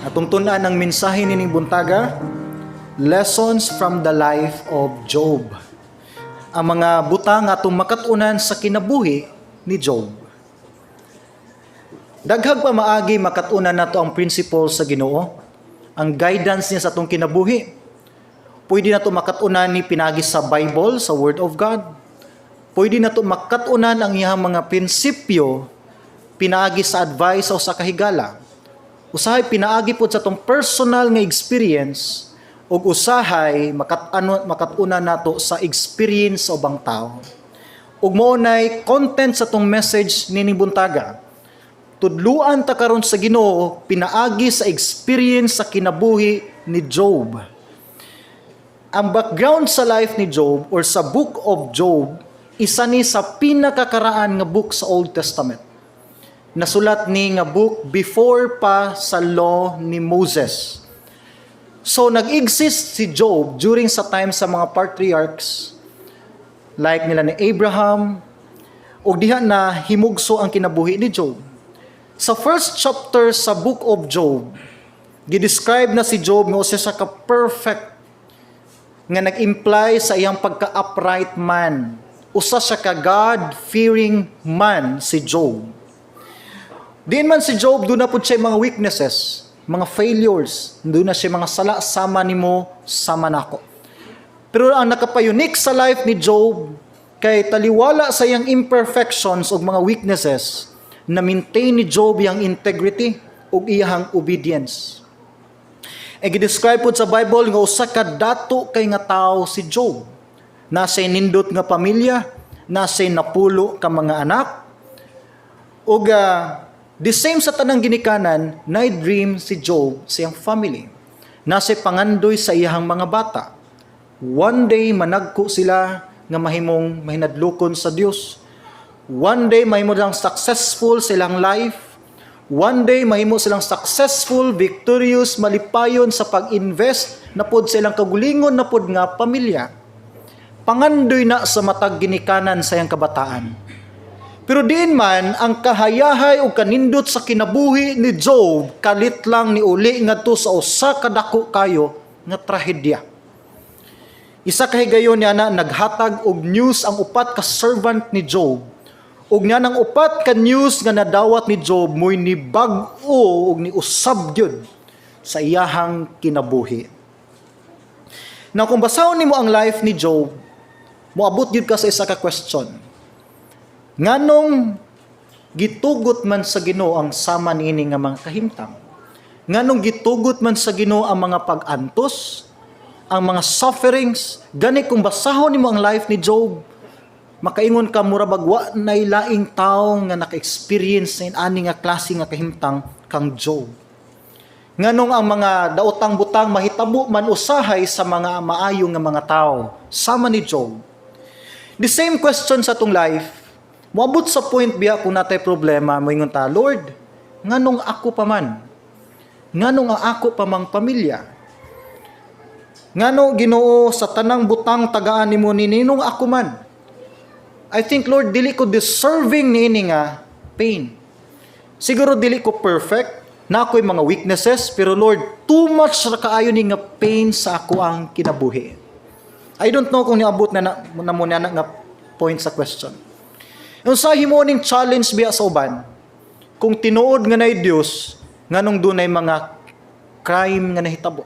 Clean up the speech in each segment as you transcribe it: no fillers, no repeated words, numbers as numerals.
Atong tun-an ang mensahe nining buntaga, Lessons from the Life of Job. Ang mga butang atong makat-unan sa kinabuhi ni Job. Daghang pamaagi makat-unan nato ang principle sa Ginoo, ang guidance niya sa atong kinabuhi. Pwede nato makat-unan ni pinagi sa Bible, sa Word of God. Pwede nato makat-unan ang iyang mga prinsipyo pinaagi sa advice o sa kahigala. Usahay pinaagi pod sa atong personal nga experience ug usahay makat-unan nato sa experience sa ubang tao. Ug mao nay content sa atong message nining buntaga. Tudluan ta karon sa Ginoo pinaagi sa experience sa kinabuhi ni Job. Ang background sa life ni Job or sa Book of Job, isa ni sa pinakakaraan nga book sa Old Testament. Nasulat ni nga book before pa sa law ni Moses. So nag-exist si Job during sa time sa mga patriarchs like nila ni Abraham, ug diha na himugso ang kinabuhi ni Job. Sa first chapter sa Book of Job, gi-describe na si Job nga usa siya ka perfect nga nag-imply sa iyang pagka-upright man. Usa siya ka God-fearing man si Job. Diin man si Job, duna pud siya mga weaknesses, mga failures, duna siya mga sala sama nimo, sama nako. Pero ang nakapa-unique sa life ni Job, kay taliwala sa iyang imperfections ug mga weaknesses, na maintain ni Job iyang integrity ug iyang obedience. E gi-describe pod sa Bible nga usa ka dato kay nga tawo si Job. Naa siya'y nindot nga pamilya, naa siya'y napulo ka mga anak, ug the same sa tanang ginikanan, nay dream si Job sa iyang family. Naa siya'y pangandoy sa iyang mga bata. One day managko sila nga mahimong mahinadlokon sa Dios. One day mahimo silang successful silang life. One day mahimo silang successful, victorious, malipayon sa pag-invest na pod sa ilang kagulingon na pod nga pamilya. Pangandoy na sa matag ginikanan sa iyang kabataan. Pero diin man ang kahayahay o kanindot sa kinabuhi ni Job kalit lang ni uli ngadto sa usa ka dako kayo nga trahedya. Isa ka higayon niya na naghatag og news ang upat ka servant ni Job. Ug niya nang upat ka news nga nadawat ni Job mo'y nibag-o ug niusab gyud sa iyahang kinabuhi. Now kung basahon nimo ang life ni Job, moabot gyud ka sa isa ka question. Nganong gitugot man sa Ginoo ang sama niini nga mga kahimtang? Nganong gitugot man sa Ginoo ang mga pag-antos, ang mga sufferings? Gani kung basahon nimo ang life ni Job, makaingon ka mura bag wa nay laing tawo nga naka-experience sa ani nga klase nga kahimtang kang Job. Nganong ang mga daotang butang mahitabo man usahay sa mga maayo nga mga tao sama ni Job? The same question sa atong life, moabot sa point biya kung naa tay problema, moingon ta, "Lord, nganong ako pa man? Nganong ang ako pa mang pamilya? Ngano, Ginoo, sa tanang butang tagaan nimo ni nganong ako man? I think, Lord, dili ko deserving niini nga pain. Siguro dili ko perfect, naa ko'y mga weaknesses, pero Lord, too much ra kaayo ni nga pain sa ako ang kinabuhi." I don't know kung niabot na mo na nga point sa question. Yung sa himo ning challenge biya sa uban, kung tinuod nga nay Dios, nganong dunay mga crime nga nahitabo?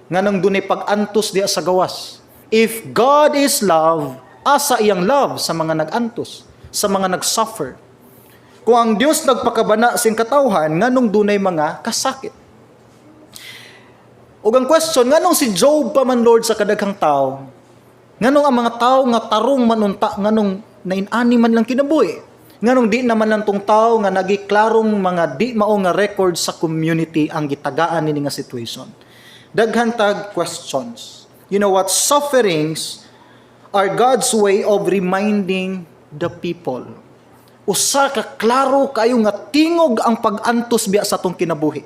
Nganong dunay pag-antos diya sa gawas? If God is love, asa iyang love sa mga nag-antos, sa mga nag-suffer? Kung ang Dios nagpakabana sing katawhan, nganong dunay mga kasakit? Ug ang question, nganong si Job pa man, Lord, sa kadaghang tao? Nganong ang mga tao nga tarong man unta, nganong nain-ani man lang kinabuhi? Nganong di naman lang tong tao nga nagiklarong mga di mao nga record sa community ang gitagaan nini nga situation? Daghan tag questions. You know what? Sufferings are God's way of reminding the people. Usa ka klaro kayo nga tingog ang pag-antos biya sa atong kinabuhi.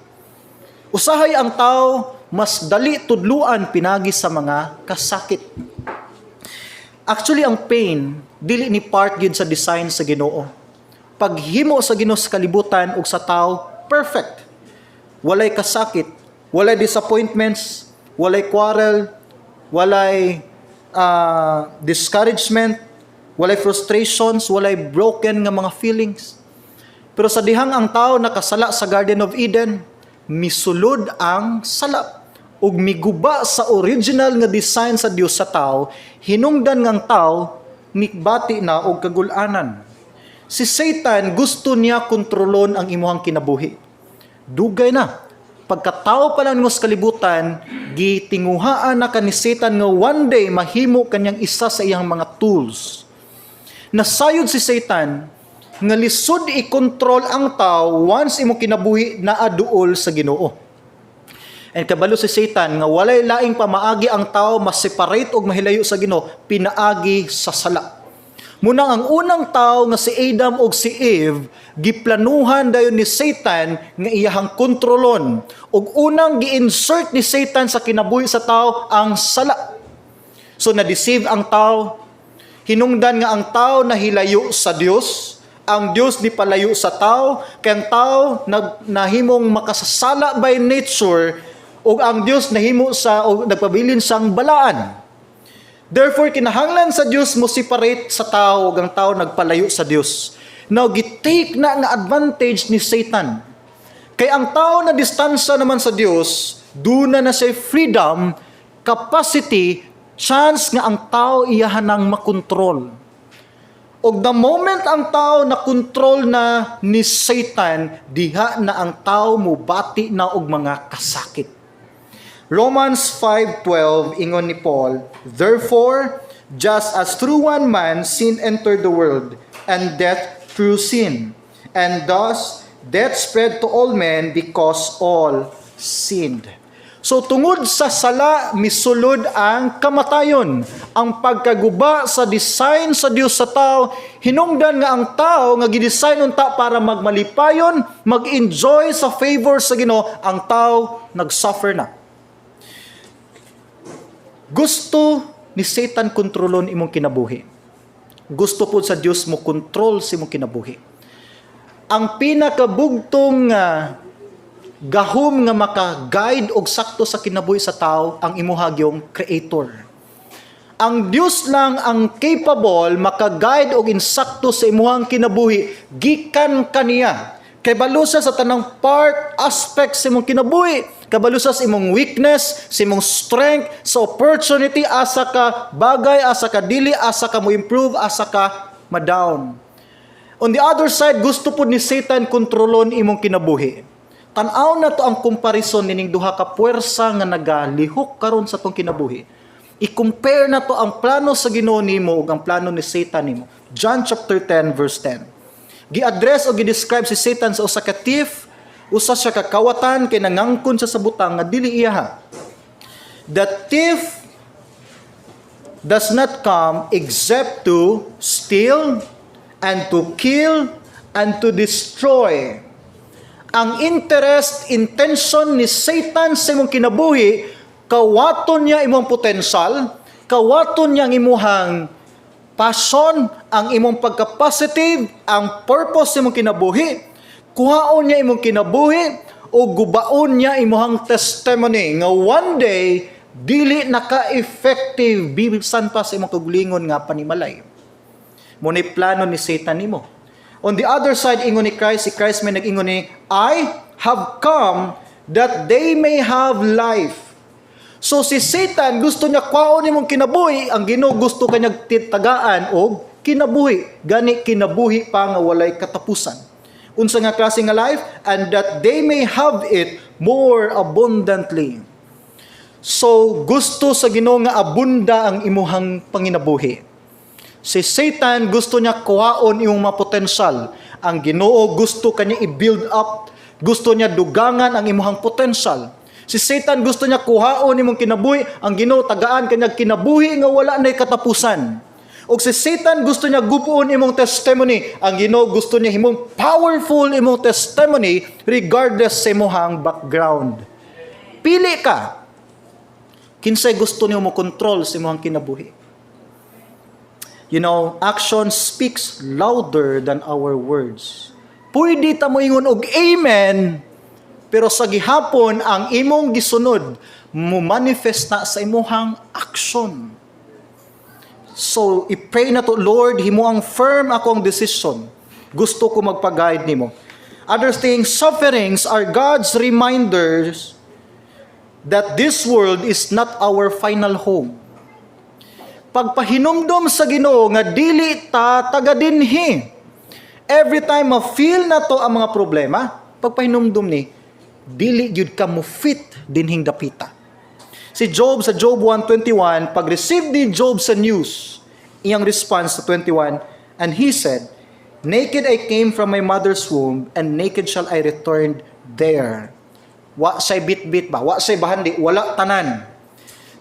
Usahay ang tao mas dali tudluan pinagi sa mga kasakit. Actually, ang pain dili ni part gyud sa design sa Ginoo. Paghimo sa Ginoo sa kalibutan ug sa tao, perfect. Walay kasakit, Walay disappointments, walay quarrel, walay discouragement, walay frustrations, walay broken nga mga feelings. Pero sa dihang ang tao nakasala sa Garden of Eden, misulod ang sala ug miguba sa original nga design sa Dios sa tao, hinungdan nga ang tao nikbati na og kagul-anan. Si Satan, gusto niya kontrolon ang imuhang kinabuhi. Dugay na. Pagkatao pa lang nimo sa kalibutan, gitinguhaan na ka ni Satan nga one day mahimo kanyang isa sa iyang mga tools. Nasayod si Satan nga lisod i-control ang tao once imo kinabuhi naa duol sa Ginoo. And kabalo si Satan nga walay laing pamaagi ang tao ma-separate og mahilayo sa Ginoo, pinaagi sa sala. Munang ang unang tao nga si Adam og si Eve, giplanuhan dayon ni Satan nga iyahang kontrolon. Ug unang gi-insert ni Satan sa kinabuhi sa tao ang sala. So na-deceive ang tao, hinungdan nga ang tao nahilayo sa Dios, ang Dios di palayo sa tao, kay ang tao nahimong makasasala by nature, ug ang Dios nahimo sa og nagpabilin sang balaan. Therefore, kinahanglan sa Dios mo separate sa tao ug ang tao nagpalayo sa Dios. Now, gi-take na nga advantage ni Satan. Kay ang tao na distansya naman sa Dios, duna na siya freedom, capacity, chance nga ang tao iyahan nang makontrol. Og the moment ang tao na control na ni Satan, diha na ang tao mubati na og mga kasakit. Romans 5:12, ingon ni Paul, "Therefore, just as through one man sin entered the world, and death through sin, and thus death spread to all men because all sinned." So tungod sa sala, misulod ang kamatayon, ang pagkaguba sa design sa Dios sa tao, hinungdan nga ang tao nga gidesign unta para magmalipayon, mag-enjoy sa favor sa Ginoo, ang tao nag-suffer na. Gusto ni Satan kontrolon imong kinabuhi. Gusto po sa Dios mo kontrol sa imong kinabuhi. Ang pinakabugtong nga gahom nga maka-guide og sakto sa kinabuhi sa tao, ang imuha gyung Creator. Ang Dios lang ang capable maka-guide og insakto sa imuhang kinabuhi gikan kaniya. Kay balo siya sa tanang part, aspect sa imong kinabuhi. Kabalo siya sa imong weakness, sa imong strength, sa opportunity, asa ka bagay, asa ka dili, asa ka mo improve, asa ka ma-down. On the other side, gusto po ni Satan kontrolon imong kinabuhi. Tan-aw na to ang comparison nining duha ka puwersa nga nagalihok karon sa tong kinabuhi. I-compare na to ang plano sa Ginoo nimo ug ang plano ni Satan nimo. John chapter 10 verse 10. Gi-address o gi-describe si Satan sa usa ka thief, usa siya ka kawatan kay nangangkon siya sa butang nga dili iyaha. "The thief does not come except to steal and to kill and to destroy." Ang interest, intention ni Satan sa imong kinabuhi, kawaton niya imong potensyal, kawaton niya ang imuhang passion, ang imong pagka-positive, ang purpose sa imong kinabuhi, kuhaon niya imong kinabuhi, o gubaon niya imuhang testimony nga one day dili naka-effective bisan pa sa imong kaugalingon nga panimalay. Mo ni plano ni Satan nimo. On the other side, ingon ni Christ, si Christ may nag-ingon ni, "I have come that they may have life." So si Satan gusto niya kwaon imong kinabuhi, ang Ginoo gusto kanya tagaan og kinabuhi. Gani kinabuhi pa nga walay katapusan. Unsa nga klase nga life? "And that they may have it more abundantly." So gusto sa Ginoo nga abunda ang imuhang panginabuhi. Si Satan, gusto niya kuhaon imong mga potensyal. Ang Ginoo, gusto kanya i-build up. Gusto niya dugangan ang imuhang potensyal. Si Satan, gusto niya kuhaon imong kinabuhi. Ang Ginoo, tagaan kanya kinabuhi nga wala nay katapusan. Og si Satan, gusto niya gubuon imong testimony. Ang Ginoo, gusto niya himong powerful imong testimony regardless sa imong background. Pili ka. Kinsay gusto niyo mo control sa imong kinabuhi? Action speaks louder than our words. Pwede ta mo ingon og amen, Pero sa gihapon, ang imong gisunod, mo manifest na sa imuhang action. So, i-pray nato, "Lord, himuang firm akong decision. Gusto ko magpa-guide nimo." Other things, sufferings are God's reminders that this world is not our final home. Pagpahinumdom sa Ginoo nga dili ta taga dinhi. Every time ma-feel nato ang mga problema, pagpahinumdom ni, dili gyud ka mo fit dinhing dapita. Si Job sa Job 1:21, pag-receive ni Job sa news, iyang response sa 21, and he said, "Naked I came from my mother's womb, and naked shall I return there." Wa say bit-bit ba? Wa say bahandi, wala tanan.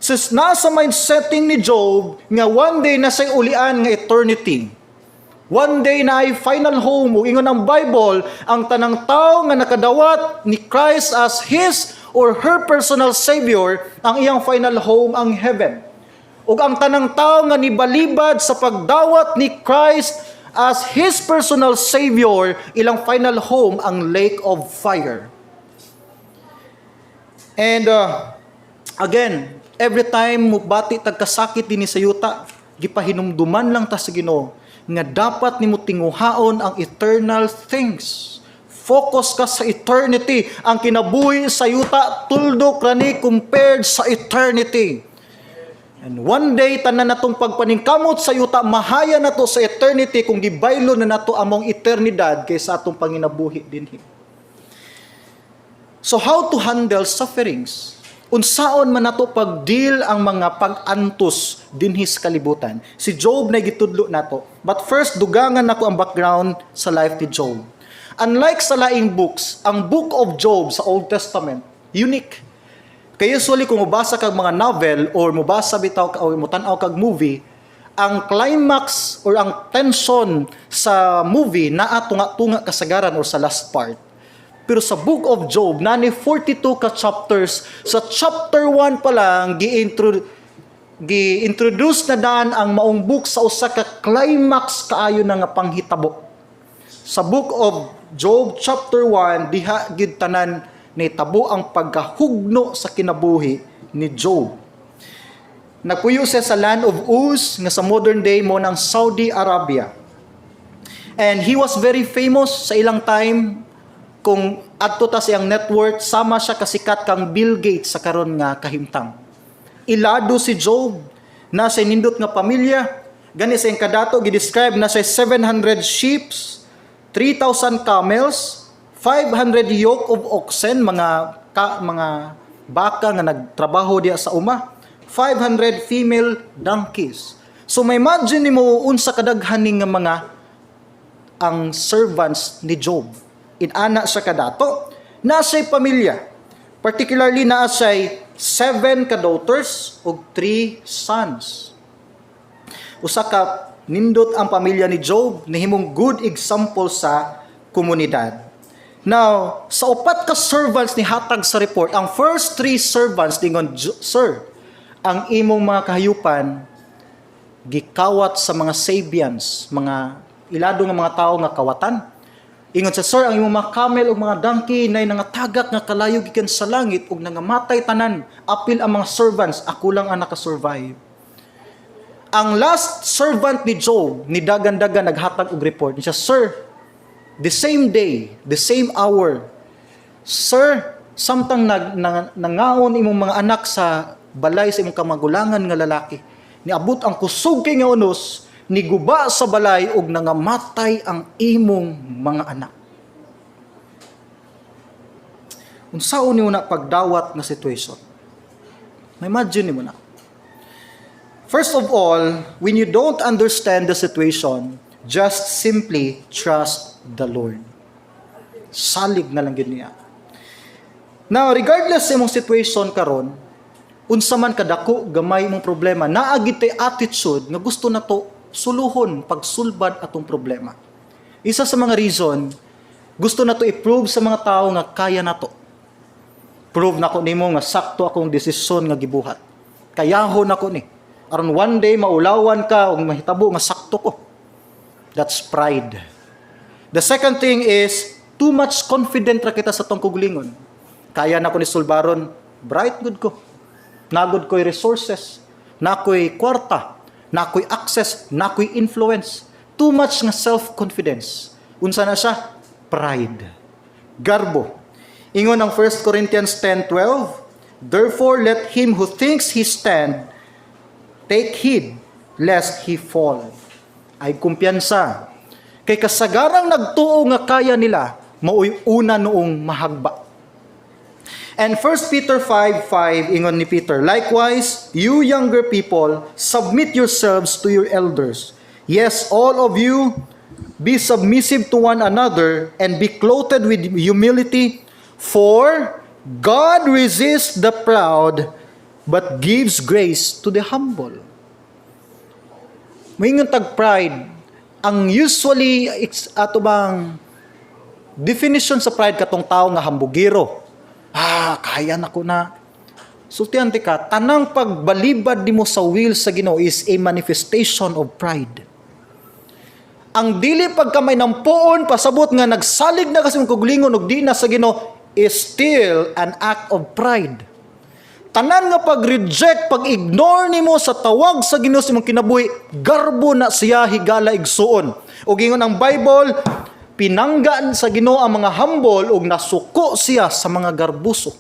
So, nasa mindsetting ni Job nga one day naa say ulian nga eternity. One day naay final home. Ug ingon ang Bible, ang tanang tao nga nakadawat ni Christ as his or her personal savior, ang iyang final home ang heaven. Ug ang tanang tao nga nibalibad sa pagdawat ni Christ as his personal savior, ilang final home ang lake of fire. And again, every time mubati tag kasakit dinhi sa yuta, gipahinumduman lang ta sa Ginoo nga dapat nimo tinguhaon ang eternal things. Focus ka sa eternity. Ang kinabuhi sa yuta, tuldok rani compared sa eternity. And one day, tanan natong pagpaningkamot sa yuta, mahaya nato sa eternity kung gibaylo na nato among eternidad kaysa atong panginabuhi dinhi. So how to handle sufferings? Unsaon man nato pag-deal ang mga pag-antos dinhi sa kalibutan? Si Job na gitudlo nato. But first, dugangan nako ang background sa life ni Job. Unlike sa laing books, ang Book of Job sa Old Testament, unique. Kaya usually kung mubasa kag mga novel or mubasa bitaw ka or mutan-aw kag movie, ang climax or ang tension sa movie naa tunga-tunga kasagaran or sa last part. Pero sa Book of Job, naa ni 42 ka chapters. Sa chapter 1 pa lang, gi-introduce na daan ang maong book sa usa ka climax kaayo na nga panghitabo. Sa Book of Job chapter 1, diha gid tanan nitabo ang pagkahugno sa kinabuhi ni Job. Nagpuyo siya sa land of Uz nga sa modern day mao nang Saudi Arabia. And he was very famous sa ilang time. Kung adto ta siyang net worth, sama siya kasikat kang Bill Gates sa karon nga kahimtang. Ilado si Job naa say nindot nga pamilya. Gani sa iyang kadato gi-describe naa say 700 sheep, 3,000 camels, 500 yoke of oxen, mga baka nga nagtrabaho diya sa uma, 500 female donkeys. So ma-imagine nimo unsa kadaghan ni nga mga ang servants ni Job. Inana siya kadato, naa say pamilya. Particularly naa say seven ka daughters ug three sons. Usa ka nindot ang pamilya ni Job, nahimong good example sa komunidad. Now, sa upat ka servants ni hatag sa report, ang first three servants ningon, "Sir, ang imong mga kahayupan gikawat sa mga Sabians," mga ilado nga mga tao nga kawatan. Ingon sa, "Sir, ang imong mga camel ug mga donkey nay nangatagak nga kalayo gikan sa langit ug nangamatay tanan. Apil ang mga servants, ako lang ang nakasurvive." Ang last servant ni Job, ni dagan-dagan naghatag og report. Niya, "Sir, the same day, the same hour, sir, samtang nangaon imong mga anak sa balay sa imong kamagulangan nga lalaki, niabot ang kusog kay nga unos, niguba sa balay ug nangamatay ang imong mga anak." Unsaon nimo na pagdawat nga situation? Ma-imagine nimo na. First of all, when you don't understand the situation, just simply trust the Lord. Salig na lang gyud niya. Now, regardless sa imong situation karon, unsa man kadako gamay imong problema, naa gid tay attitude nga gusto nato suluhon pagsulbad atong problema. Isa sa mga reason, gusto nato i-prove sa mga tao nga kaya nato. "Prove nako nimo nga sakto akong desisyon nga gibuhat. Kayahon nako ni." Aron one day maulawan ka ug mahitabo nga sakto ko. That's pride. The second thing is too much confident ra kita sa atong kaugalingon. Kaya na ko ni sulbaron, bright gud ko. Naa gud ko'y resources, naa ko'y kwarta, naa ko'y access, naa ko'y influence. Too much nga self-confidence. Unsa na siya? Pride. Garbo. Ingon ang 1 Corinthians 10:12, "Therefore let him who thinks he stand take heed lest he fall." Ay kumpiyansa. Kay kasagarang nagtuo nga kaya nila, maoy una noong mahagba. And 1 Peter 5:5, ingon ni Peter, "Likewise, you younger people, submit yourselves to your elders. Yes, all of you, be submissive to one another and be clothed with humility, for God resists the proud but gives grace to the humble." Moingon tag pride, ang usually ato bang definition sa pride, katong tao nga hambugiro. "Ah, kaya na ko na." Sultihan ka, tanang pagbalibad nimo sa will sa Ginoo is a manifestation of pride. Ang dili pagka may nampuon, pasabot nga nagsalig na kasi mong kaugalingon ug di na sa Ginoo, is still an act of pride. Tanan nga pag-reject, pag-ignore nimo sa tawag sa Ginoo sa imong kinabuhi, garbo na siya, higala, igsuon. Ug ingon ang Bible, pinanggaan sa Ginoo ang mga humble ug nasuko siya sa mga garbuso.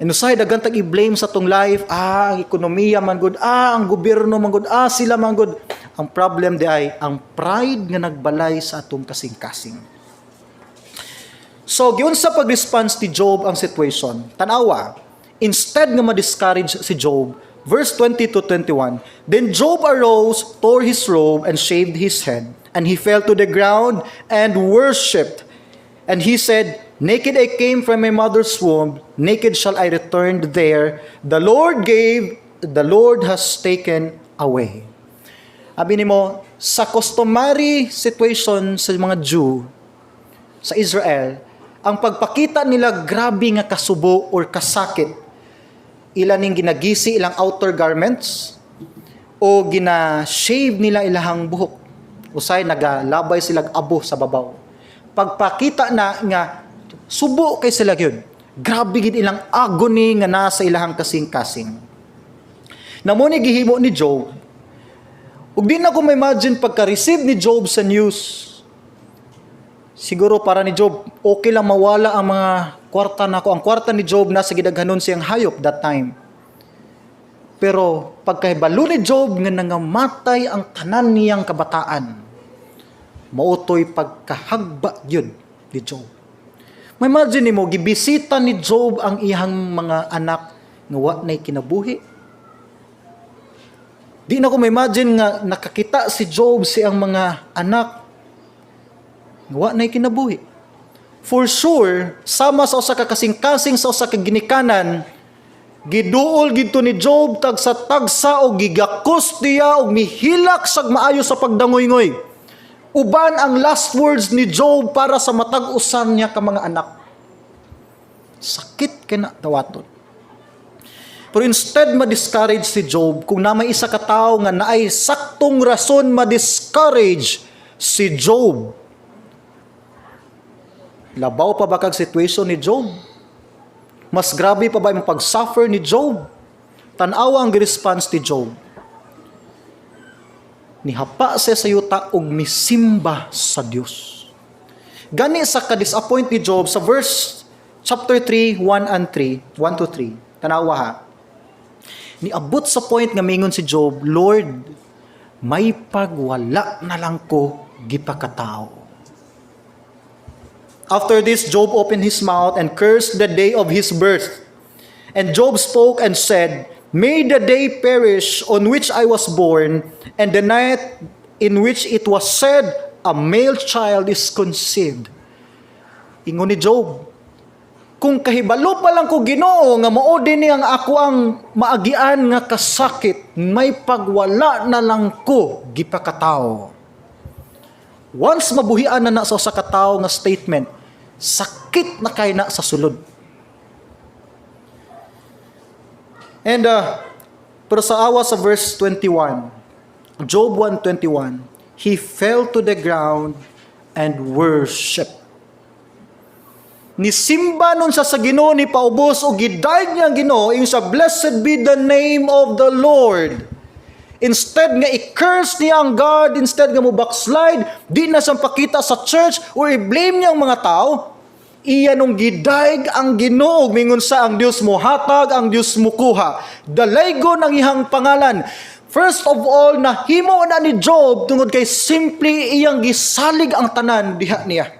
And usahay daghan tag i-blame sa atong life, ah, ang ekonomiya man gud, ah, ang gobyerno man gud, ah, sila man gud. Ang problem diay ang pride nga nagbalay sa atong kasing-kasing. So, giunsa pag-response ni Job ang situation? Tanawa, instead nga ma-discourage si Job, verse 20 to 21, "Then Job arose, tore his robe, and shaved his head, and he fell to the ground and worshipped. And he said, 'Naked I came from my mother's womb, naked shall I return there. The Lord gave, the Lord has taken away.'" Abi nimo, sa customary situation sa mga Jew, sa Israel, ang pagpakita nila grabe nga kasubo or kasakit, ila ning ginagisi ilang outer garments o gina-shave nila ilahang buhok. Usay nagalabay sila abo sa babaw. Pagpakita na nga subo kay sila gyud. Grabe gid ilang agony nga nasa ilahang kasing-kasing. Mao ni gihimo ni Job. Ug di na ko ma-imagine pagka-receive ni Job sa news. Siguro para ni Job, okay lang mawala ang mga kwarta nako. Ang kwarta ni Job nasa gidaghanon siyang hayop that time. Pero pagkahibalo ni Job nga nangamatay ang tanan niyang kabataan, mao toy pagkahagba yun ni Job. Ma-imagine nimo, gibisita ni Job ang iyang mga anak nga wa na'y kinabuhi. Di na ko ma-imagine nga nakakita si Job sa iyang mga anak nga wa na'y kinabuhi. For sure, sama sa usa ka kasing-kasing sa usa ka ginikanan, giduol gidto ni Job tagsa tagsa og gigakos niya og mihilak sag maayo sa pagdangoy-ngoy. Uban ang last words ni Job para sa matag usa niya ka mga anak. Sakit kay na dawaton. Pero instead ma-discourage si Job, kung na may isa ka tawo nga naay saktong rason ma-discourage si Job, labaw pa ba kag situation ni Job? Mas grabe pa ba yung pag-suffer ni Job? Tanawa ang response ni Job. Nihapa siya sa yuta ug misimba sa Dios. Gani sa ka-disappoint ni Job sa verse chapter 3, 1 and 3, 1 to 3. Tanawa ha. Niabot sa point nga mingon si Job, "Lord, may pagwala na lang ko gipakatao." "After this, Job opened his mouth and cursed the day of his birth. And Job spoke and said, 'May the day perish on which I was born, and the night in which it was said, A male child is conceived.'" Ingon ni Job, "Kung kahibalo pa lang ko, Ginoo, nga mao din ang ako ang maagian nga kasakit, may pagwala na lang ko gipakatao." Once mabuhian na na sa usa ka tawo nga statement, sakit na kay na sa sulod. And pero sa awa sa verse 21, Job 1:21, "He fell to the ground and worshiped." Nisimba nun sa Ginoo, ni paubos og gidayeg niya ang Ginoo, ingon siya, "Blessed be the name of the Lord." Instead nga i-curse niya ang God, instead nga mo backslide, di na siyang pakita sa church or i-blame niya ang mga tao, iya nung gidayeg ang Ginoo, mingon sa ang Dios mo hatag, ang Dios mo kuha. Dalaygon ang iyang pangalan. First of all, nahimo na ni Job tungod kay simply iyang gisalig ang tanan diha niya.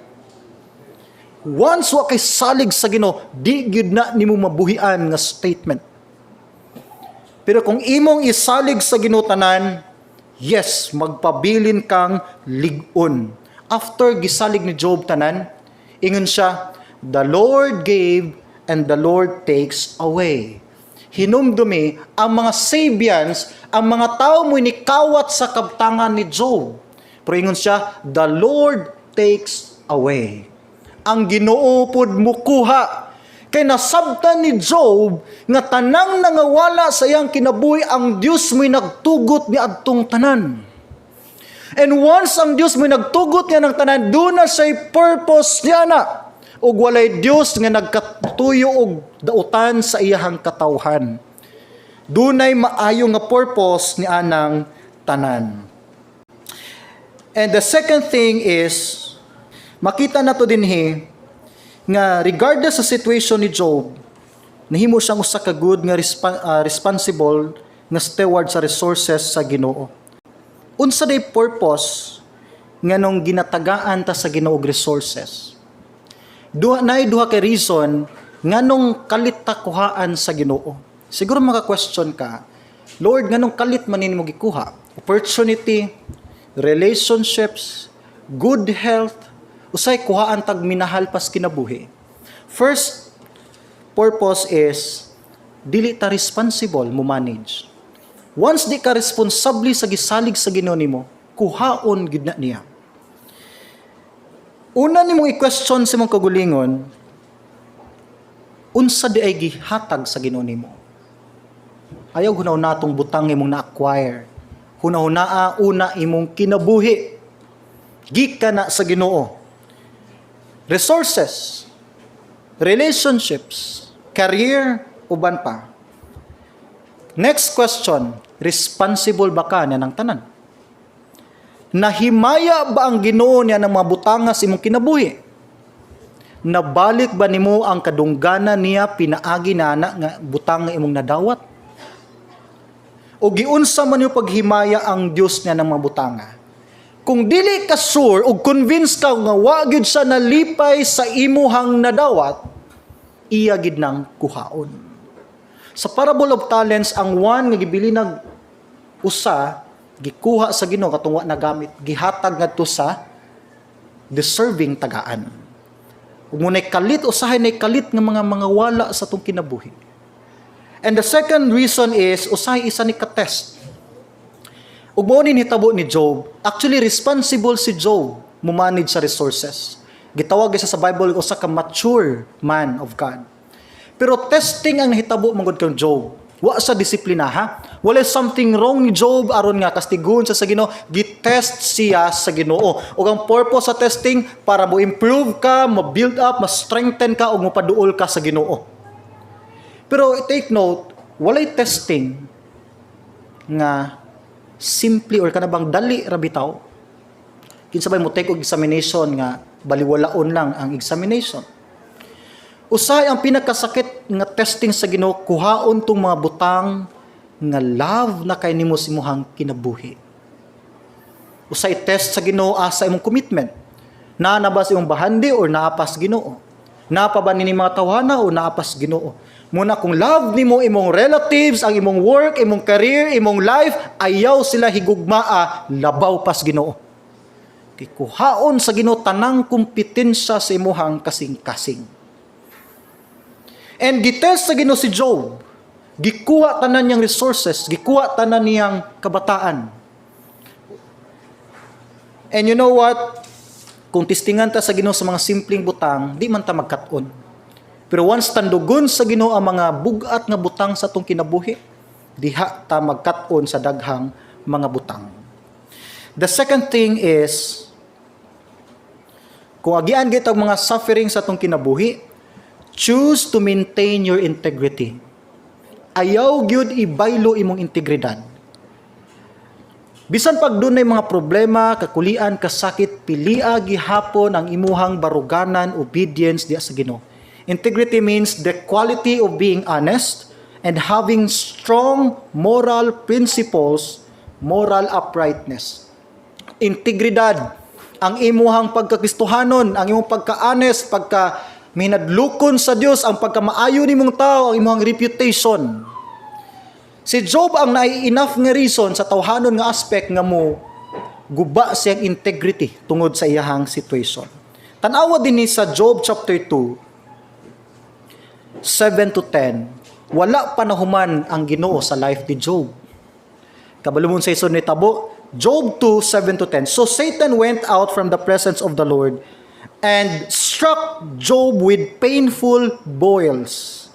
Once wa kay salig sa Ginoo, di gyud na nimo mabuhian nga statement. Pero kung imong isalig sa Ginoo tanan, yes, magpabilin kang lig-on. After gisalig ni Job tanan, ingon siya, "The Lord gave and the Lord takes away." Hinumdumi, ang mga Sabians, ang mga tao mo nikawat sa kabtangan ni Job. Pero ingon siya, "The Lord takes away." Ang Ginoo pud mukuha. Kay nasabtan ni Job nga tanang nangawala sa iyang kinabuhi, ang Dios mo'y nagtugot ni adtong tanan. And once ang Dios mo'y nagtugot niya ng tanan, duna siya'y purpose niya na. Ug walay Dios nga nagkatuyo og dautan sa iyahang katawhan. Dunay maayo nga purpose ni anang tanan. And the second thing is, makita nato dinhi nga regardless sa situation ni Job, nahimo siyang usa ka good nga responsible nga steward sa resources sa Ginoo. Unsa day purpose nganong ginatagaan ta sa Ginoo og resources? Duha nay duha kay reason nganong kalit ta kuhaan sa Ginoo. Siguro maka-question ka, "Lord, nganong kalit man nimo gikuha?" Opportunity, relationships, good health, usay kuhaan tag minahal pas kinabuhi. First purpose is dili ta responsible mo manage. Once di ka responsable sa gisalig sa Ginoo nimo, kuhaon gid na niya. Una nimong i-question sa imong kagulingon, unsa di ay gihatag sa Ginoo nimo? Ayaw hunahuna tong butang imong na-acquire. Hunahunaa una imong kinabuhi. Gikan na sa Ginoo. Resources, relationships, career, uban pa. Next question, responsible ba ka niya ng tanan? Nahimaya ba ang Ginoo niya ng mga butanga sa imong kinabuhi? Nabalik ba nimo ang kadungganan niya pinaagi na na nga butang nga imong nadawat? O giunsa man yung paghimaya ang Dios niya ng mga butanga? Kung dili ka sure o convinced ka nga wa gyud siya nalipay sa imuhang nadawat, iya gid nang kuhaon. Sa parable of talents, ang one nga gibilinag usa, gikuha sa Ginoo katong wa nagamit, gihatag ngadto sa deserving tagaan. Ug mo kalit, usahay nay kalit nga mga wala sa atong kinabuhi. And the second reason is usahay isa ni ka-test. Ug mao ni nitabo ni Job. Actually, responsible si Job mo manage sa resources. Gitawag siya sa Bible usa ka mature man of God. Pero testing ang nahitabo man gud kang Job. Wa sa disiplina, ha. Wala something wrong ni Job aron nga kastigon siya sa Ginoo. Gitest siya sa Ginoo. Ug ang purpose sa testing para mo improve ka, mo build up, ma-strengthen ka ug mopaduol ka sa Ginoo. Pero take note, walay testing nga simply or kana bang dali ra bitaw. Kinsa bay mo take og examination nga baliwalaon lang ang examination? Usahay ang pinakasakit nga testing sa Ginoo, kuhaon tong mga butang nga love na kay nimo sa imuhang kinabuhi. Usay test sa Ginoo asa imong commitment. Naa na ba sa imong bahandi or naa pa sa Ginoo? Naa pa ba nini mga tawhana o naa pa sa Ginoo? Muna kung love nimo imong relatives, ang imong work, imong career, imong life, ayaw sila higugmaa, labaw pas Ginoo. Kay kuhaon sa Ginoo tanang kompetensya sa imuhang kasing-kasing. And gitest sa Ginoo si Job. Gikuha tanan niyang resources, gikuha tanan niyang kabataan. And you know what? Kung testingan ta sa Ginoo sa mga simpleng butang, di man ta magkat-on. Pero once tandugon sa Ginoo ang mga bugat nga butang sa atong kinabuhi, diha ta magkat-on sa daghang mga butang. The second thing is, Kung agian gyud og mga suffering sa atong kinabuhi, choose to maintain your integrity. Ayaw gyud ibaylo imong integridad. Bisan pag dunay mga problema, kakulian, kasakit, pilia gihapon ang imuhang baruganan, obedience diya sa Ginoo. Integrity means the quality of being honest and having strong moral principles, moral uprightness. Integridad, ang imuhang pagkakristohanon, ang imong pagka-honest, pagka minadlukon sa Dios, ang pagkamaayo nimong tao, ang imong reputation. Si Job ang naay enough nga reason sa tawhanon nga aspect nga mo guba siyang integrity tungod sa iyahang situation. Tan-awa dinhi sa Job chapter 2, 7 to 10. Wala pa nahuman ang Ginoo sa life ni Job. Kabalo mo sa isod ni tabo, Job 2, 7 to 10. "So Satan went out from the presence of the Lord and struck Job with painful boils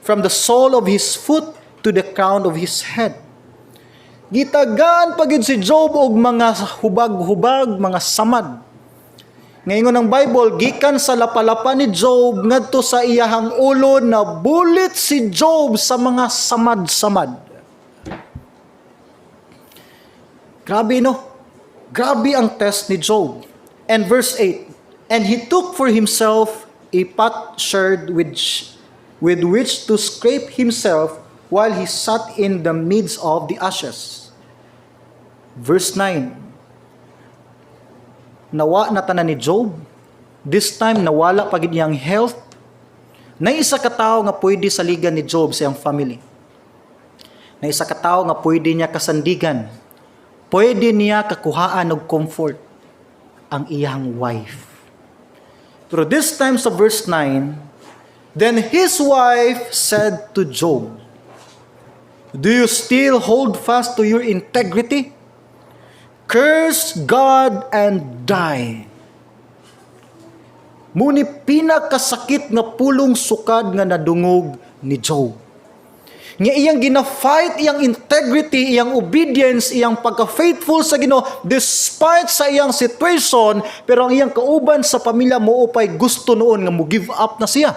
from the sole of his foot to the crown of his head." Gitagaan pa gyud si Job og mga hubag-hubag, mga samad. Ngayon ng Bible, gikan sa lapalapa ni Job ngadto sa iyahang ulo, nabulit si Job sa mga samad-samad. Grabe, no? Grabe ang test ni Job. And verse 8, "And he took for himself a potsherd with which to scrape himself while he sat in the midst of the ashes." Verse 9, nawa na tanan ni Job. This time, nawala pa gid iyang health. Na isa ka tawo nga pwede saligan ni Job sa iyang family. Na isa ka tawo nga pwede niya kasandigan. Pwede niya kakuhaan og comfort, ang iyang wife. Pero this time sa verse 9, "Then his wife said to Job, 'Do you still hold fast to your integrity? Curse God and die.'" Mao ni pinakasakit nga pulong sukad nga nadungog ni Job. Nga iyang gina-fight iyang integrity, iyang obedience, iyang pagka-faithful sa Ginoo despite sa iyang situation, pero ang iyang kauban sa pamilya mo upay gusto noon nga mo give up na siya.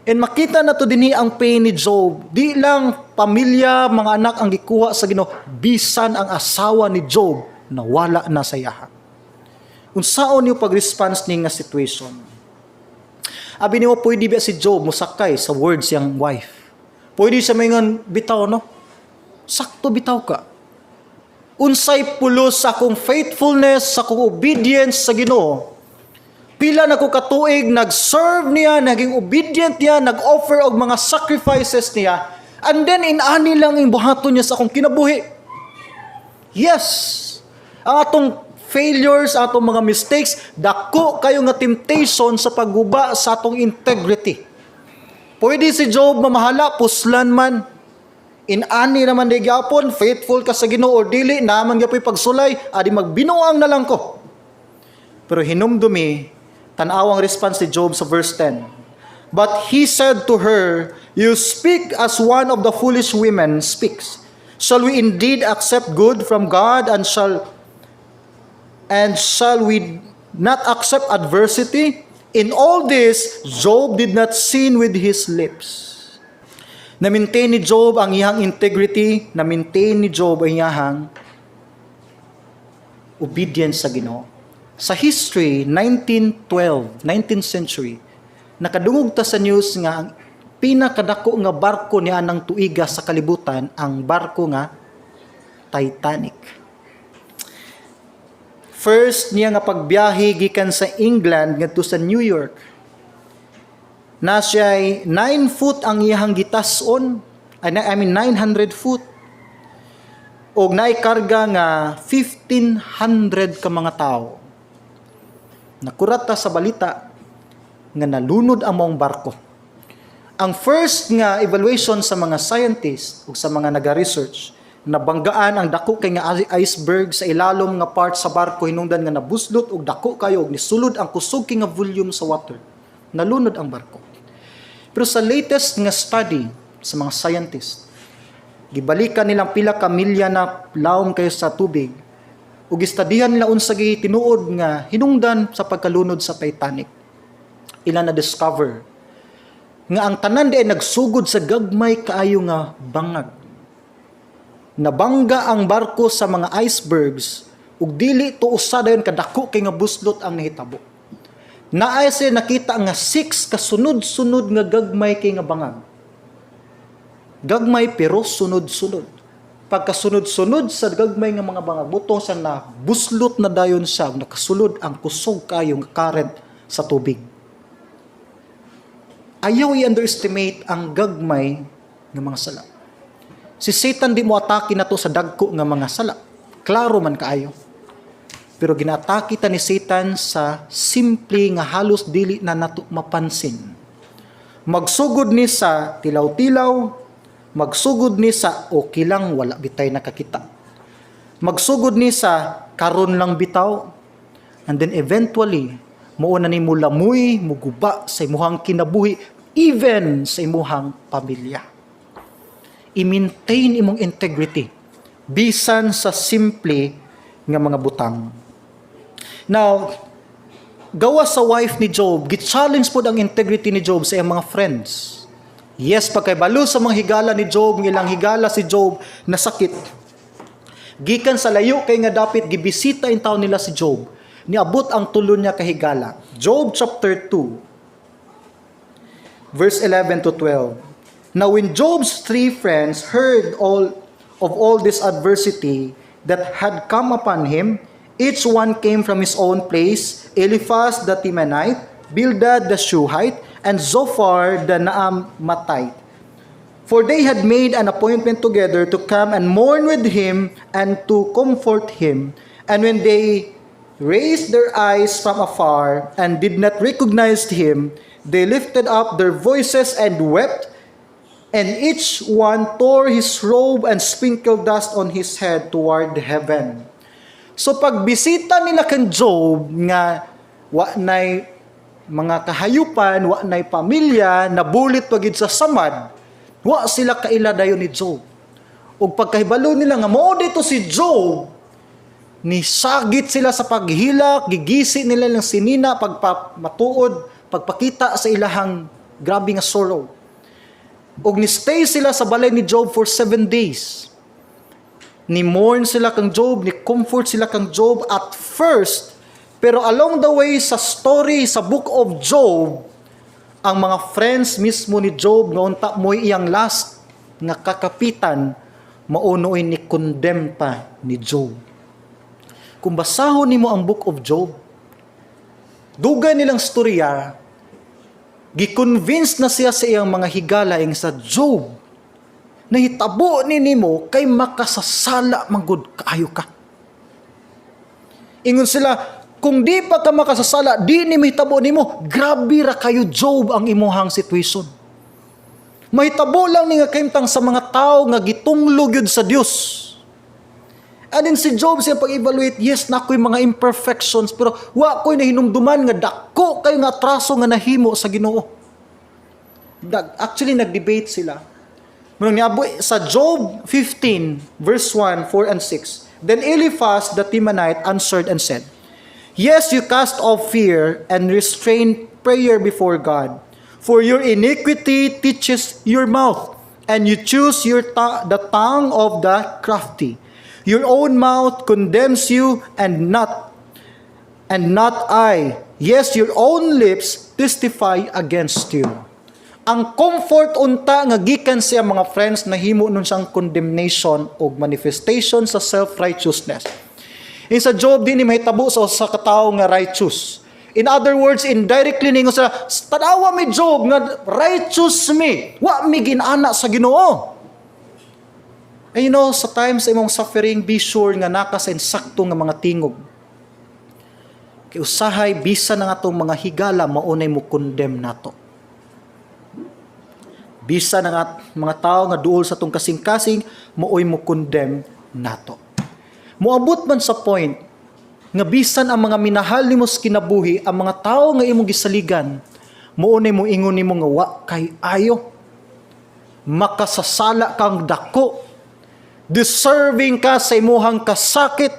And makita na to dinhi ang pain ni Job. Di lang pamilya, mga anak ang gikuha sa Ginoo, bisan ang asawa ni Job nawala na sa iyaha. Unsaon niyo pag-response ni nga situation? Abi nimo, pwede ba si Job musakay sa words siyang wife? Pwede siya maingon, "Bitaw, no? Sakto bitaw ka. Unsay pulos sa akong faithfulness, sa akong obedience sa Ginoo? Pila na ko katuig nag-serve niya, naging obedient niya, nag-offer og mga sacrifices niya, and then inani lang ang buhaton niya sa akong kinabuhi." Yes. Ang atong failures, atong mga mistakes, dako kayo nga temptation sa pagguba sa atong integrity. Pwede si Job mamahala, "Puslan man. Inani naman di gyapon, faithful ka sa Ginoo or dili, naman gyapoy pagsulay, adi magbinuang na lang ko." Pero hinumdumi, tan-awang response ni Job sa verse 10. "But he said to her, 'You speak as one of the foolish women speaks. Shall we indeed accept good from God and shall we not accept adversity?' In all this, Job did not sin with his lips." Na-maintain ni Job ang iyang integrity, na-maintain ni Job ang iyang obedience sa Ginoo. Sa history, 1912, 19th century, nakadungog ta sa news nga ang pinakadako nga barko niya ng tuiga sa kalibutan, ang barko nga Titanic. First niya nga pagbiyahe gikan sa England ngadto sa New York. Na siya'y 9 foot ang iyang gitas-on, I mean 900 foot. Og naikarga nga 1500 ka mga tao. Nakurat ta sa balita nga nalunod ang maong barko. Ang first nga evaluation sa mga scientists ug sa mga naga-research, nabanggaan ang dako kay nga iceberg sa ilalom nga part sa barko hinungdan nga nabuslot og dako kayo og nisulod ang kusog kay nga volume sa water. Nalunod ang barko. Pero sa latest nga study sa mga scientists, gibalikan nilang pila ka milya na lawom kayo sa tubig ug Ug gistadihan nila unsa gi tinuod nga hinungdan sa pagkalunod sa Titanic. Ila na discover nga ang tanan di ay nagsugod sa gagmay kaayo nga bangag. Nabangga ang barko sa mga icebergs ug dili to usa dayon kadako kay nga buslot ang nahitabo. Naay sila nakita nga six kasunod-sunod nga gagmay kay nga bangag. Gagmay pero sunod-sunod. Pagkasunod-sunod sa gagmay nga mga bangag, butong sa na buslot na dayon siya, nakasulod ang kusog kayo nga current sa tubig. Ayaw i-underestimate ang gagmay nga mga sala. Si Satan di mo atake na to sa dagko nga mga sala. Klaro man kaayo. Pero ginaatake ta ni Satan sa simple nga halos dili na nato mapansin. Magsugod ni sa tilaw-tilaw, magsugod ni sa okay lang, wala bitay nakakita. Magsugod ni sa karon lang bitaw, and then eventually mao na ni mulamoy, muguba sa imuhang kinabuhi, even sa imuhang pamilya. I-maintain imong integrity bisan sa simple nga mga butang. Now, gawa sa wife ni Job, gi-challenge pod ang integrity ni Job sa iyang mga friends. Yes, pagkabalo sa mga higala ni Job, ng ilang higala si Job na sakit. Gikan sa layo kay nga dapit, gibisita in taon nila si Job. Niabot ang tulo niya kahigala. Job chapter 2 verse 11 to 12. Now when Job's three friends heard all of all this adversity that had come upon him, each one came from his own place, Eliphaz the Temanite, Bildad the Shuhite, and Zophar the Naamathite. For they had made an appointment together to come and mourn with him and to comfort him. And when they raised their eyes from afar and did not recognize him, they lifted up their voices and wept, and each one tore his robe and sprinkled dust on his head toward heaven. So pagbisita nila kang Job nga wa nay mga kahayupan, wa nay pamilya, nabulit pa gid sa samad, wa sila kaila dayon ni Job. Ug pagkahibalo nila nga mao dito si Job, ni sagit sila sa paghilak, gigisi nila ng sinina pagpamatuod, pagpakita sa ilahang grabe nga sorrow. Ug ni stay sila sa balay ni Job for 7 days. Ni mourn sila kang Job, ni comfort sila kang Job at first, pero along the way sa story sa Book of Job, ang mga friends mismo ni Job nga unta mo'y iyang last nga kakapitan, maunoy ni condemn pa ni Job. Kung basahon nimo ang Book of Job, dugay nilang storya, gi-convince na siya sa iyang mga higala ing sa Job, nahitabo ni nimo kay makasasala manggod kaayo ka. Ingon sila, kung di pa ka makasasala, di ni mahitabo nimo, grabe ra kayo, Job, ang imuhang situation. Mahitabo lang ni nga kahimtang sa mga tao nga gitunglog yun sa Dios. And then si Job siya pag-evaluate, yes, na ako'y mga imperfections, pero wa ko'y nahinumduman nga dako kayo nga atraso nga nahimo sa Ginoo. Actually, nag-debate sila. Muna niabot sa Job 15, verse 1, 4 and 6. Then Eliphaz the Temanite answered and said, "Yes, you cast off fear and restrain prayer before God. For your iniquity teaches your mouth, and you choose the tongue of the crafty. Your own mouth condemns you, and not I. Yes, your own lips testify against you." Ang comfort unta nga gikan siya mga friends, nahimo nun siyang condemnation o manifestation sa self-righteousness. In sa Job, di ni mahitabo sa usa ka tawo nga righteous. In other words, indirectly ningon sila, tanawa mi, Job, nga righteous mi, wa mi ginana sa Ginoo. And sa time sa imong suffering, be sure nga naka sa insakto nga mga tingog. Kay usahay bisan ang atong mga higala maunay mo condemn nato. Bisan ang mga tao nga duol sa atong kasing-kasing maoy mo condemn nato. Moabot man sa point nga bisan ang mga minahal nimo sa kinabuhi, ang mga tao nga imong gisaligan, maunay mo ingon nimo nga wa kay ayo. Makasasala kang dako. Deserving ka sa imuhang kasakit.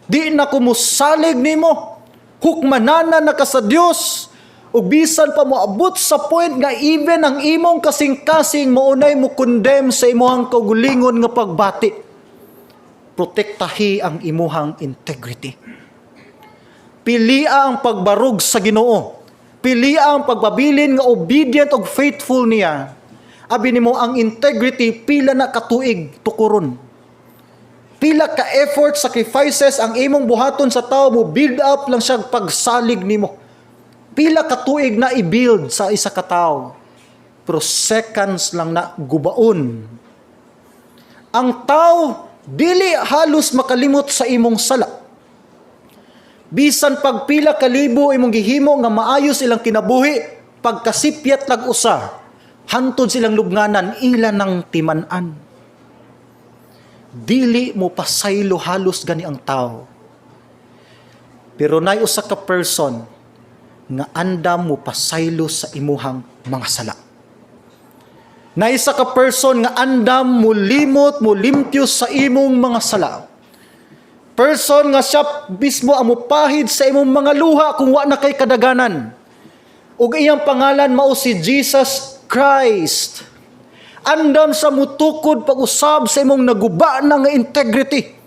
Di na ko musalig nimo. Hukmanana na ka sa Dios. Ug bisan pa moabot sa point nga even ang imong kasing-kasing maunay mo condemn sa imuhang kaugalingon nga pagbati, protektahi ang imuhang integrity. Pilia ang pagbarog sa Ginoo. Pilia ang pagpabilin nga obedient ug faithful niya. Abi nimo ang integrity, pila na katuig tukuron. Pila ka effort, sacrifices ang imong buhaton sa tao, mo build up lang siya pagsalig nimo. Pila ka tuig na i-build sa isa ka tawo. Pero seconds lang na gubaon. Ang tao dili halos makalimot sa imong sala. Bisan pagpila kalibo imong gihimo nga maayos ilang kinabuhi, pagkasipyat lag usa, hantod silang lubnganan, ila ng timan-an. Dili mo pasaylo halos gani ang tao. Pero nay usa ka person nga andam mo pasaylo sa imuhang mga sala. Na isa ka person nga andam mo limot, mo limpyo sa imong mga sala. Person nga siya mismo ang mupahid sa imong mga luha kung wa na kay kadaganan. Ug iyang pangalan mao si Jesus Christ. Andam sa mutukod pag-usab sa imong naguba na nga integrity.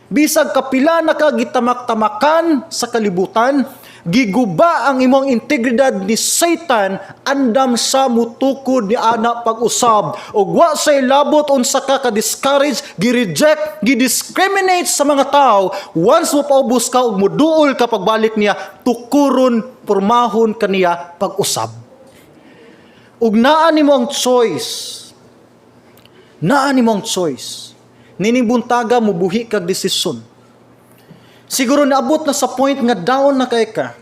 Bisag kapila na ka gitamak-tamakan sa kalibutan, giguba ang imong integridad ni Satan, andam sa mutukod ni ana pag-usab. Ug wa say labot unsa ka ka-discourage, gi-reject, gi-discriminate sa mga tao. Once mo paubos ka ug muduol ka pagbalik niya, tukuron, pormahon kaniya pag-usab. Ug naa nimo ang choice. Naa nimo ang choice. Nining buntaga, mubuhi kag desisyon. Siguro naabot na sa point nga down na kay ka.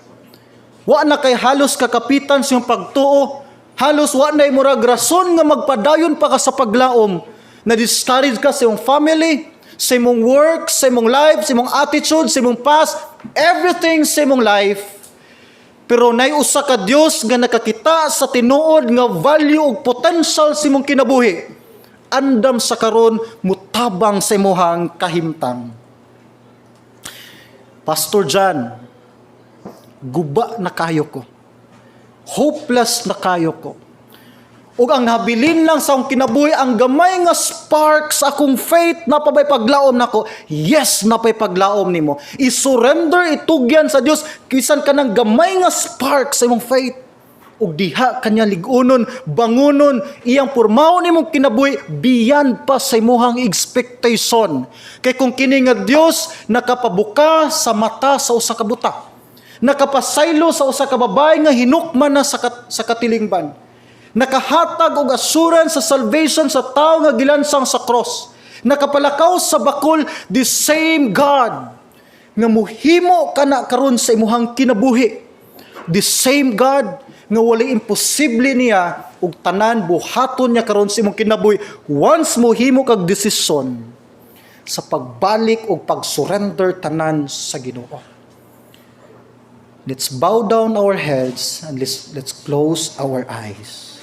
Wa na kay halos kakapitan sa iyong pagtuo. Halos wa na murag rason nga magpadayon pa ka sa paglaom. Na discourage ka sa iyong family, sa imong work, sa imong life, sa imong attitude, sa imong past, everything sa imong life. Pero nay usa ka Dios nga nakakita sa tinuod nga value ug potential sa imong kinabuhi. Andam sa karon mutabang sa imuhang kahimtang. "Pastor John, guba na kayo ko. Hopeless na kayo ko. Ug ang nabilin lang sa akong kinabuhi, ang gamay nga spark sa akong faith, napabay paglaom nako?" Yes, napay paglaom nimo. I-surrender, itugyan sa Dios bisan kanang gamay nga spark sa imong faith. Ug diha kanya lig-unon, bangunon, iyang pormahon nimong kinabuhi beyond pa sa imuhang expectation. Kay kung kini nga Dios nakapabuka sa mata sa usa ka buta, nakapasaylo sa usa ka babae nga hinukman na sa katilingban, nakahatag og assurance sa salvation sa tao nga gilansang sa cross, nakapalakaw sa bakol, the same God nga muhimo kana karon sa imuhang kinabuhi. The same God nga walay imposible niya, ug tanan buhaton niya karon sa imong kinabuhi once mohimo kag desisyon sa pagbalik ug pag-surrender tanan sa Ginoo. Let's bow down our heads and let's close our eyes.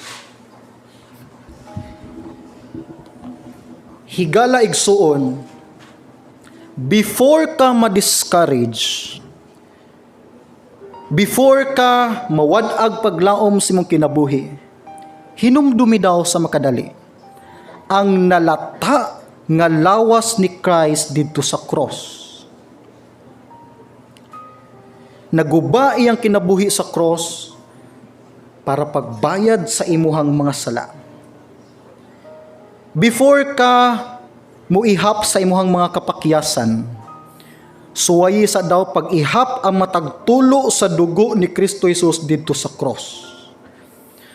Higala igsuon, before ka ma-discourage, before ka mawad-ag paglaom sa imong kinabuhi, hinumdumi daw sa makadali ang nalata nga lawas ni Christ didto sa cross. Naguba iyang kinabuhi sa cross para pagbayad sa imuhang mga sala. Before ka muihap sa imuhang mga kapakyasan, suwayi sa daw pag-ihap ang matag tulo sa dugo ni Kristo Jesus didto sa cross.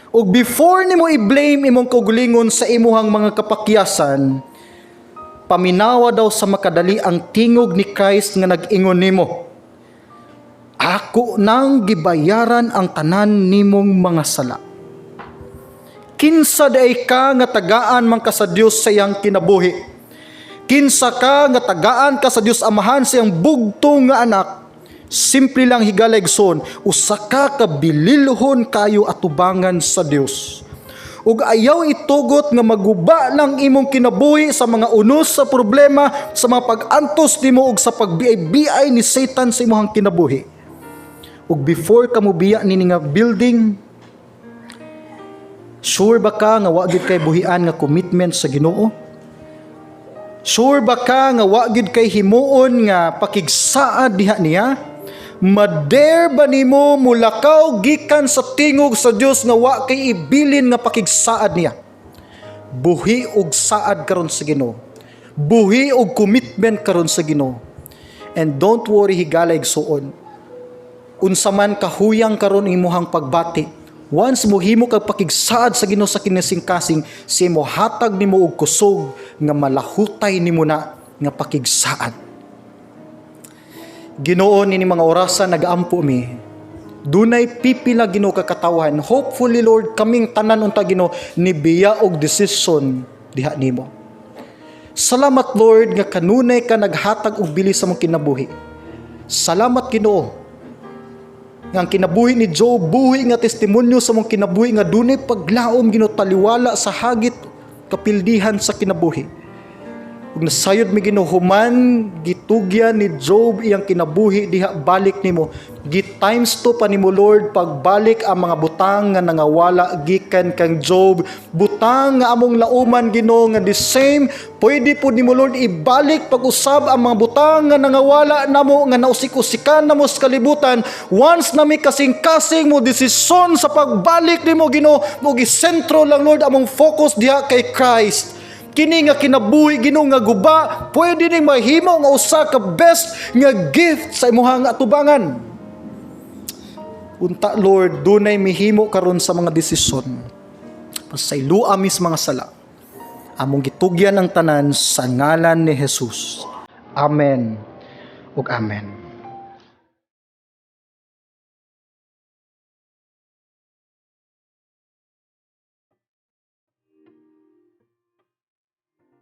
Ug before nimo i-blame imong kaugalingon sa imuhang mga kapakyasan, paminawa daw sa makadali ang tingog ni Christ nga nag-ingon nimo, "Ako nang gibayaran ang tanan nimong mga sala." Kinsa diay ka nga tagaan man ka sa Dios sa iyang kinabuhi? Kinsa ka nga tagaan ka sa Dios Amahan sa iyang bugtong nga anak? Simple lang, higala igsoon, usa ka ka bililhon kayo atubangan sa Dios. Ug ayaw itugot nga maguba lang imong kinabuhi sa mga unos sa problema, sa mga pag-antos nimo ug sa pagbiay-biay ni Satan sa imong kinabuhi. Ug before ka mobiya nini nga building, sure ba ka nga wa gyud kay buhian nga commitment sa Ginoo? Sure ba ka nga wa gyud kay himuon nga pakigsaad diha niya? Ma-dare ba nimo mulakaw gikan sa tingog sa Dios nga wa kay ibilin nga pakigsaad niya? Buhi og saad karon sa Ginoo. Buhi og commitment karon sa Ginoo. And don't worry, higala igsuon. Unsa man kahuyang karon imuhang pagbati, once mohimo kag pakigsaad sa Ginoo sa kinasingkasing, siya mo hatag nimo og kusog nga malahutay nimo na nga pakigsaad. Ginoo, nini mga orasa nagaampo mi. Dunay pipila, Ginoo, ka katawhan. Hopefully, Lord, kaming tanan unta, Ginoo, nibiya og desisyon diha nimo. Salamat, Lord, nga kanunay ka naghatag og bili sa mong kinabuhi. Salamat, Ginoo, nga ang kinabuhi ni Job buhi nga testimonyo sa mong kinabuhi nga dunay paglaom, Ginoo, taliwala sa hagit kapildihan sa kinabuhi. Ug nasayod mi, Ginoo, human gitugyan ni Job iyang kinabuhi diha balik nimo, gi times two pa nimo, Lord, pagbalik ang mga butang nga nangawala gikan kang Job, butang nga among lauman, Ginoo, nga the same pwede pud nimo, Lord, ibalik pag-usab ang mga butang nga nangawala namo nga nausik-usikan namo sa kalibutan once nami kasing-kasing mo desisyon sa pagbalik nimo, Ginoo, ug isentro lang, Lord, among focus diha kay Christ. Kini nga kinabuhi, Ginoo, nga guba, pwede ning mahimo nga usa ka best nga gift sa imuhang atubangan. Unta, Lord, dunay mihimo karon sa mga desisyon. Pasaylua mi sa mga sala. Among gitugyan ang tanan sa ngalan ni Jesus. Amen ug amen.